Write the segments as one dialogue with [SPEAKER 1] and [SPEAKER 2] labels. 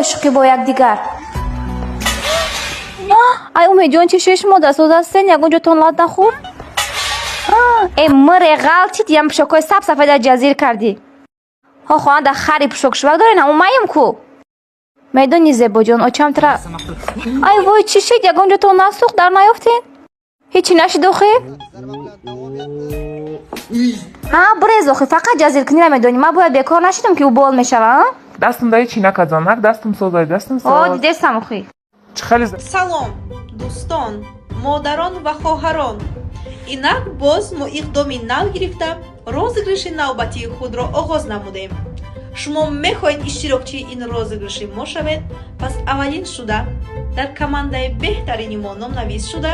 [SPEAKER 1] Ошиқӣ бо якдигар. Ай, Умедҷон, чи шумо дастсоз ҳастен? Ягон ҷотон лат нахӯрд? Э, мыре, ғалтид, ям пӯшокҳои саб сафеда ҷазир кардӣ. Ҳо, хона да хари пӯшокшувак дорен, ҳамун маем ку. Медони, Зебоҷон, очам тра. Ай вой, чӣ шид? Ягон ҷотон насӯхт, дар наёфтен? Ҳечи нашид охи? Ҳа, бирез охи, фақат ҷазиркунира медонӣ. Ман бояд бекор нашидам, ки ӯ бол мешава, а?
[SPEAKER 2] Дастам да ҳечи накард, занак, дастам созай, дастам
[SPEAKER 1] О,
[SPEAKER 2] соз.
[SPEAKER 1] Дидесам охи.
[SPEAKER 2] Чӣ хеле
[SPEAKER 3] Салом, дӯстон, модарон ва хоҳарон! Инак боз мо иқдоми нав гирифта, розыгрыши навбатии худро оғоз намудем. Шумо мехоҳед иштирокчии ин розыгрыши мо шавед? Пас аввалин шуда дар командаи беҳтарини мо номнавис шуда,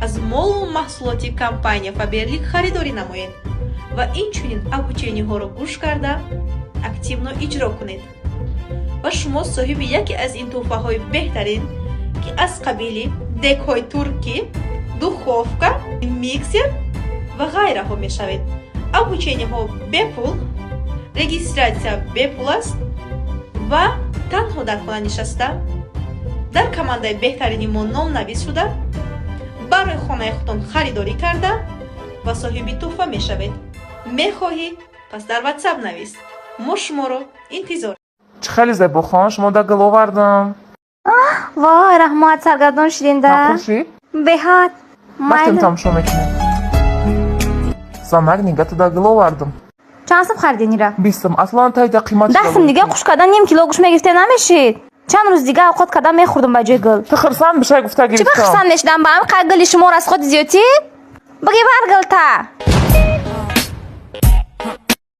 [SPEAKER 3] аз молу маҳсулоти компания Фаберлик харидорӣ намоед ва инчунин обучениҳоро гӯш карда, активно иҷро кунед ва шумо соҳиби яке аз ин тӯҳфаҳои беҳтарин, ки аз қабили дегҳои туркӣ, духовка, миксер ва ғайраҳо мешавед. Обучениҳо бепул, регистрация бепул аст ва танҳо дар хона нишаста, дар командаи беҳтарини мо номнавис шуда, барои хонаи худтон харидорӣ карда ва соҳиби тӯҳфа мешавед. Мехоҳӣ? Пас дар Ватсап навис, мо шуморо интизор.
[SPEAKER 2] Чӣ хеле зебохон, шумо да гул овардам.
[SPEAKER 1] Вой, раҳмат, саргардон шидем да.
[SPEAKER 2] Маъқул шид?
[SPEAKER 1] Беҳад.
[SPEAKER 2] Рафтем,
[SPEAKER 1] Майли.
[SPEAKER 2] тамошо мекунем. Занак, нига, ту да гул овардам.
[SPEAKER 1] Чанд сум харидинира?
[SPEAKER 2] 20 сум, аслан тайда қимат.
[SPEAKER 1] 10 сум дига хуш кардан ним кило гӯшт мегирифте намешид? Чанд рӯз дига овқот кардан мехӯрдум ба ҷои гул.
[SPEAKER 2] Ту хирсанд бишай гуфта
[SPEAKER 1] Чӣ ба
[SPEAKER 2] гирифтам.
[SPEAKER 1] хирсанд мешидам? Ба ҳами қад гули шумо расходи зиёдтӣ? Биги бар гулта.